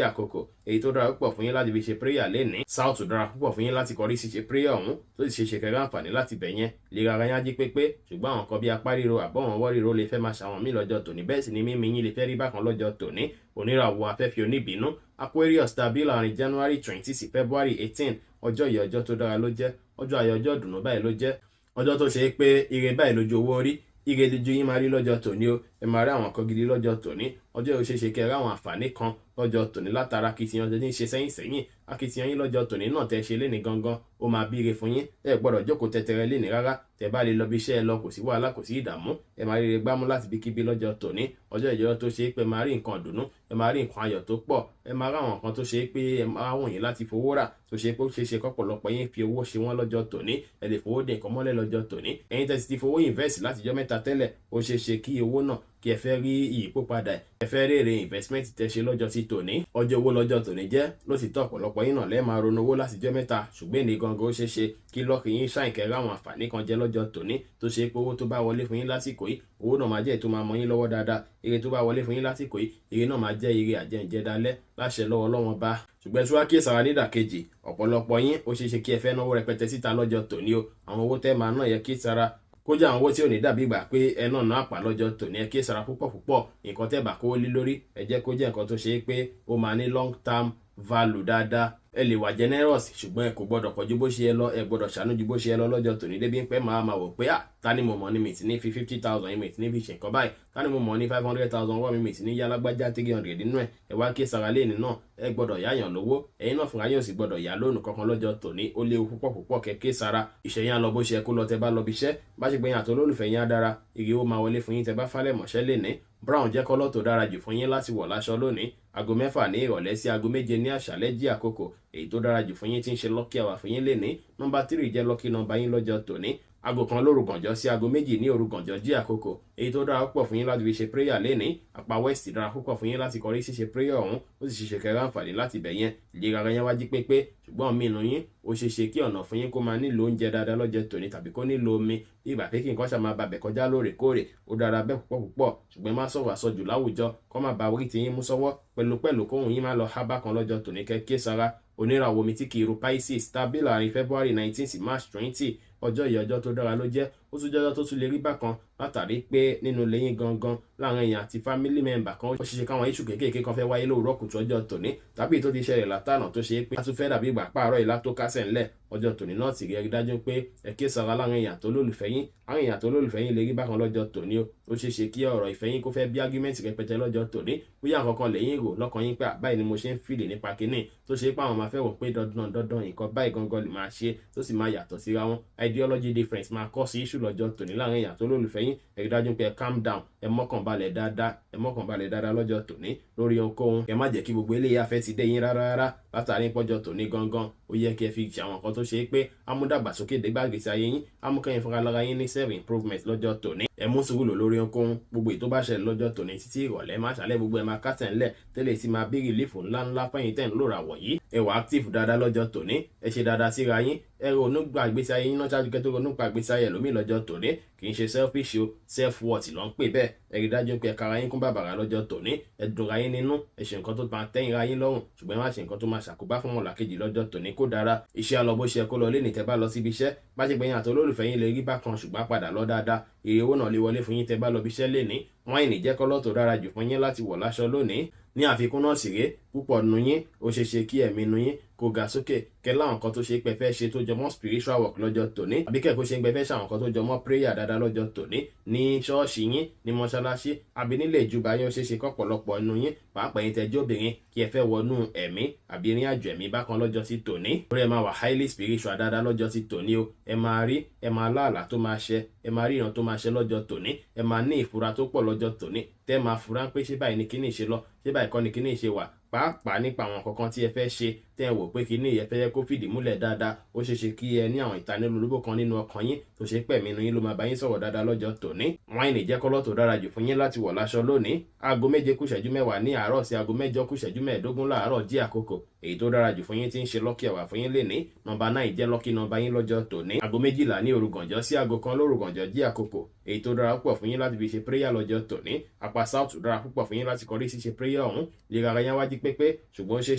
àkókò èyí tó dára púpọ̀ fún yín láti fi ṣe prayer lénìí. South dára púpọ̀ fún yín láti kọrí sí ṣe prayer ọ̀hún, tó sì ṣe ṣe kẹrẹ àǹfààní láti bẹ̀ yẹn. Lè rárá yín á jí pépé, ṣùgbọ́n àwọn kan bí apá ríro, àbọ̀wọ̀n wọ́ ríro lè fẹ́ máa ṣàwọn míì lọ́jọ́ tòní. Bẹ́ẹ̀ sì ni mímí yín lè fẹ́ rí bákan lọ́jọ́ tòní. Oníràwọ̀ afẹ́fẹ́ oníbínú Aquarius tàbí láàrin January 20 sí February 18, ọjọ́ yìí, ọjọ́ tó dára ló jẹ́. Ọjọ́ ayọ̀, ọjọ́ ìdùnnú báyìí ló jẹ́. Ọjọ́ tó ṣe é pé ire báyìí lójú owó ń rí, ire lójú yín máa rí lọ́jọ́ tòní o. Ẹ máa rí àwọn nǹkan gidi lọ́jọ́ tòní. Ọjọ́ yóò ṣeé ṣe kẹ́ ẹ rí àwọn àǹfààní kan lọ́jọ́ tòní látara akitiyan tẹ́ ní ṣe sẹ́yìn sẹ́yìn. Akitiyan yín lọ́jọ́ tòní náà tẹ́ ṣe léni gangan, ó máa bíire fún yín. Ẹ gbọ́dọ̀ jókòó tẹ́tẹ́rẹ́ léni rárá. Tẹ́ bá lè lọ bí iṣẹ́ ẹ lọ, kò sí wàhálà, kò sí ìdààmú. Ẹ máa ríire gbámú láti ibikíbi lọ́jọ́ tòní. Ọjọ́ ìjọ tó ṣe é pé ẹ máa rí nǹkan ìdùnnú, ẹ máa rí nǹkan ayọ̀ tó pọ̀, ẹ máa rí àwọn nǹkan tó ṣe é pé ẹ máa wọ̀nyí láti fowó rà, tó ṣe pé ó ṣeé ṣe kọ́pọ̀lọpọ̀ yín fi owó ṣe wọ́n lọ́jọ́ tòní. Ẹ lè fowó dé nǹkan mọ́lẹ̀ lọ́jọ́ tòní. Ẹ̀yin tẹ́ ti fowó invest látijọ́ mẹ́ta tẹ́lẹ̀, ó ṣeé ṣe kí owó náà kí ẹ fẹ́ rí ìyípo padà, ẹ fẹ́ rèrè investment tẹ́ ṣe lọ́jọ́ ti tòní. Ọjọ́ owó lọ́jọ́ tòní jẹ́ ló sì tọ́. Ọ̀pọ̀lọpọ̀ yín náà lẹ́ẹ̀ máa ronú owó látijọ́ mẹ́ta, ṣùgbọ́n ní gangan, ó ṣeé ṣe kí luck yín shine, kẹ́ ráwọn àǹfààní kan jẹ́ lọ́jọ́ tòní, tó ṣe pé owó tó bá wọlé fún yín lásìkò yìí, owó náà máa jẹ́ èyí tó máa mọ yín lọ́wọ́ dáadáa. Ire tó bá wọlé fún yín lásìkò yìí, ire náà máa jẹ́ ire àjẹǹjẹ dalẹ́ láṣẹ lọ́wọ́ Ọlọ́wọ́n bá. Ṣùgbọ́n tí wàá kí sara nídàkejì, ọ̀pọ̀lọpọ̀ yín, ó ṣeé ṣe kí ẹ fẹ́ náwó rẹpẹtẹ síta lọ́jọ́ tòní o. Àwọn owó tẹ́ máa ná yẹ kí sara kó jẹ́ àwọn owó tí ò ní dàbí ìgbà pé ẹ náà ná àpà lọ́jọ́ tòní. Ẹ kí sara púpọ̀ púpọ̀. Nǹkan tẹ́ bá kówó lé lórí, ẹ jẹ́ kó jẹ́ nǹkan tó ṣe é pé ó máa ní long term value dáadáa. Ẹ lè wà generous, ṣùgbọ́n ẹ kò gbọ́dọ̀ pọ̀ ju bó ṣe yẹ lọ. Ẹ gbọ́dọ̀ ṣàánú ju bó ṣe yẹ lọ lọ́jọ́ tòní, débi pé máa wò pé, ah, ta ni mo mọ̀ ní mi ti ní fi 50,000 mi ti ní fi ṣe nǹkan báyìí? Ta ni mo mọ̀ ní 500,000 wọ́n mi ti ní yálágbájá 300 nínú ẹ̀? Ẹ wá kí sara léèní náà. Ẹ gbọ́dọ̀ yáyàn lówó, ẹ̀yin náà fúnra yóò sì gbọ́dọ̀ yá lónìí kankan lọ́jọ́ tòní. Ó léwu púpọ̀ púpọ̀ kẹ́kẹ́ sara. Ìṣẹ̀yìn á lọ bó ṣe yẹ kó lọ tẹ́ bá lọ bí iṣẹ́. Bá ṣe gbẹ̀yìn àti olólùfẹ́ yín á dára, ire ó máa wọlé fún yín tẹ́ bá falẹ̀ mọ̀ṣẹ́ lénìí. Brown jẹ́ colour tó dára jù fún yín láti wọ̀ láṣọ lónìí. Aago 6 ní ìrọ̀lẹ́ sí aago 7 ní àṣálẹ́ jí àkókò èyí tó dára jù fún yín, tí ń ṣe lucky hour fún yín lénìí. Nọ́mbà 3 jẹ́ lucky number yín lọ́jọ́ tòní. Aago 1 lóru gànjọ́ sí aago 2 ní òru gànjọ́ jí àkókò èyí tó dára púpọ̀ fún yín láti fi ṣe prayer lénìí. Apá west dára púpọ̀ fún yín láti kọrí ṣíṣe prayer ọ̀hún. Ó sì ṣe kẹrẹ àǹfààní láti bẹ̀ yẹn. Ìlera ara yẹn wá jí pépé, ṣùgbọ́n mí inú yín, ó ṣeé ṣe kí ọ̀nà fún yín kó máa nílò oúnjẹ dáadáa lọ́jọ́ tòní, tàbí kó nílò omi, bí ìgbà pé kí nǹkan ṣáà máa babẹ̀ kọjá lóòrèkóòrè. Ó dára bẹ́ẹ̀ púpọ̀ púpọ̀, ṣùgbọ́n má sọ̀rọ̀ àsọjù láwùjọ, kó má ba orí ti yín mú sọ́wọ́ pẹ̀lú pẹ̀lú, kóhun yín má lọ há bákan lọ́jọ́ tòní. Kẹ́ sára. Oníràwọ̀ omi tí kì í ru, Pisces, tàbí láàrin February 19 sí March 20, ọjọ́ yìí, ọjọ́ tó dára ló jẹ́. Ó tún jẹ́ ọjọ́ tó tún lè rí bákan, látàrí pé nínú lẹ́yìn gangan, láàrin èèyàn àti family member kan, ó ṣeéṣe káwọn issue kéékèèké kan fẹ́ wáyé lówùúrọ̀ kùtù ọjọ́ tòní, tàbí tó ti ṣẹlẹ̀ látànà, tó ṣe é pé a tún fẹ́ dàbí ìgbà pààrọ̀ ìlà tó kásẹ̀ ńlẹ̀ ọjọ́ tòní náà. Sì rí dájú pé ẹ ké sara láàrin èèyàn tó lólùfẹ́ yín. Láàrin èèyàn tó lólùfẹ́ yín lè rí bákan lọ́jọ́ tòní o. Ó ṣeé ṣe kí ọ̀rọ̀ ìfẹ́ yín kó fẹ́ bí argument rẹpẹtẹ lọ́jọ́ tòní. Bóyá nǹkan kan lẹ́yìn rò lọ́kàn yín pé báyìí ni mo ṣe ń feel nípa kinní, tó ṣe pé àwọn máa fẹ́ wò pé dandan dandan nǹkan báyìí gangan lè máa ṣe, tó sì máa yàtọ̀ síra wọn. Ideology difference máa kọ́ sí issue lọ́jọ́ tòní láàrin èèyàn tó lólùfẹ́ yín. Ẹ rí dájú pé ẹ calm down, ẹ mọ́kàn balẹ̀ dáadáa, ẹ mọ́kàn balẹ̀ dáadáa lọ́jọ́ tòní lórí ohunkóhun. Ẹ má jẹ́ kí gbogbo eléyìí afẹ́ ti dé yín rárá rárá, látàrí pọ́jọ́ tòní gangan, ó yẹ kí ẹ fi ṣe àwọn nǹkan tó ṣe é pé amúdàgbàsókè dégbàgbèsè ayé yín, amúkẹ́yìn fúnra lára yín ní self improvement lọ́jọ́ tòní. Ẹ mú sùúrù lò lórí ohunkóhun. Gbogbo èyí tó bá ṣẹlẹ̀ lọ́jọ́ tòní títí ìrọ̀lẹ́ má ṣàlẹ̀, gbogbo ẹ máa kásẹ̀ ńlẹ̀ tẹ́lẹ̀ tí máa bí relief ńláńlá fẹ́yìn tẹ́ ń lòrà wọ̀nyí. Ẹ wà active dáadáa lọ́jọ́ tòní. Ẹ ṣe dáadáa síra yín. Ẹ ronú gba ìgbésí ayé yín náà ṣáájú kẹ́ tó ronú gba ìgbésí ayé ẹlòmíì lọ́jọ́ tòní. Kì í ṣe selfish o, self worth ló ń pè bẹ́ẹ̀. Ẹ rí dájú pé ẹ kára yín kún bàbàrà lọ́jọ́ tòní. Ẹ dùnra yín nínú, ẹ ṣe nǹkan tó máa tẹ́yìn ra yín lọ́rùn, ṣùgbọ́n ẹ má ṣe nǹkan tó máa ṣàkóbá fún ọmọlàkejì lọ́jọ́ tòní, kó dára. Iṣẹ́ á lọ bó ṣe kó lọ lé ní tẹ́ bá lọ síbi iṣẹ́. Bá ṣe gbẹ̀yìn àti olólùfẹ́ yín lè rí bákan, ṣùgbọ́n padà lọ dáadáa. Èrè owó náà lè wọlé fún yín tẹ́ bá lọ bí iṣẹ́ lénìí. Wine jẹ́ colour tó dára jù fún yín láti wọ̀ láṣọ lónìí. Ní àfikún náà sì rèé, púpọ̀ nu yín, ó ṣeé ṣe kí ẹ̀mí nu yín kó ga sókè, kẹ láwọn nǹkan tó ṣe pé fẹ́ ṣe tó jọmọ́ spiritual work lọ́jọ́ tòní, àbí kẹ́ kó ṣe ń gbẹ fẹ́ ṣe àwọn nǹkan tó jọmọ́ prayer dáadáa lọ́jọ́ tòní ní ṣọ́ọ̀ṣì yín, ní mọ́ṣáláṣí, àbí nílé ìjọba yín. Ó ṣeé ṣe kọ́pọ̀lọpọ̀ inú yín, pàápàá yín tẹ́jọ́ obìnrin, kí ẹ fẹ́ wọnú ẹ̀mí àbí ìrìn àjò ẹ̀mí bákan lọ́jọ́ sí tòní. Orí ẹ máa wà highly spiritual dáadáa lọ́jọ́ sí tòní o. Ẹ máa rí, ẹ máa láàlá tó máa ṣẹ, ẹ máa rí ìran tó máa ṣẹ lọ́jọ́ tòní. Ẹ máa ní ìfura tó pọ̀ lọ́jọ́ tòní, tẹ́ máa fura pé ṣé báyìí ni kíní ṣe lọ, ṣé báyìí kọ́ ni kíní ṣe wà, pàápàá nípa àwọn kankan tí ẹ fẹ́ ṣe, tẹ́ ẹ wò pé kíní ẹ fẹ́ yẹ kó fìdí múlẹ̀ dáadáa. Ó ṣeé ṣe kí ẹ ní àwọn ìtanilólobó kan nínú ọkàn yín, tó ṣe pẹ̀mí inú yín ló máa bá yín sọ̀rọ̀ dáadáa lọ́jọ́ tòní. Wine jẹ́ colour tó dára jù fún yín láti wọ̀ láṣọ lónìí. Aago 7 kù ìṣẹ́jú 10 ní àárọ̀ sí aago 8 kù ìṣẹ́jú 15 láàárọ̀ jí àkókò èyí tó dára jù fún yín, tí ń ṣe lucky hour fún yín lénìí. Nọ́mbà 9 jẹ́ lucky number yín lọ́jọ́ tòní. Aago 12 ní òru gànjọ́ sí aago 1 lóru gànjọ́ jí àkókò èyí tó dára púpọ̀ fún yín láti fi ṣe prayer lọ́jọ́ tòní. Apá south dára púpọ̀ fún yín láti kọrí sí ṣe prayer ọ̀hún. Lè ara yẹn wájú pépé, ṣùgbọ́n ó ṣeé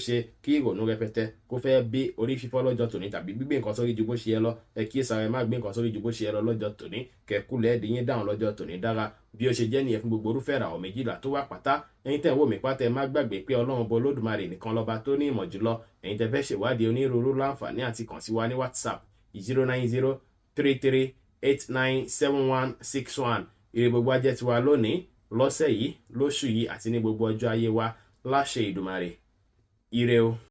ṣe kí ìrònú rẹpẹtẹ kó fẹ́ bí orí fífọ́ lọ́jọ́ tòní, tàbí gbígbé nǹkan sórí ju bó ṣe yẹ lọ. Ẹ kíyèsára, ẹ má gbé nǹkan sórí ju bó ṣe yẹ lọ lọ́jọ́ tòní. Kẹkúlẹ̀ ẹ̀dín dáhùn lọ́jọ́ tòní dára. Bí ó ṣe jẹ́ nìyẹn fún gbogbo orúfẹ́ ìràwọ̀ 12 tó wà pátá. Ẹ̀yin tẹ́ ń wò mí pátá, ẹ má gbàgbé pé Ọlọ́run bọ Olódùmarè nìkan lọ́ba tó ní ìmọ̀ jùlọ. Ẹ̀yin tẹ́ fẹ́ ṣèwádìí onírúurú, láǹfààní àti kàn sí wa ní WhatsApp, 09033 897161. Ire gbogbo ajẹ́ tiwa lónìí, lọ́sẹ̀ yìí, lóṣù yìí àti ní gbogbo ọjọ́ ayé wa láṣẹ Ìdùmarè. Ire o.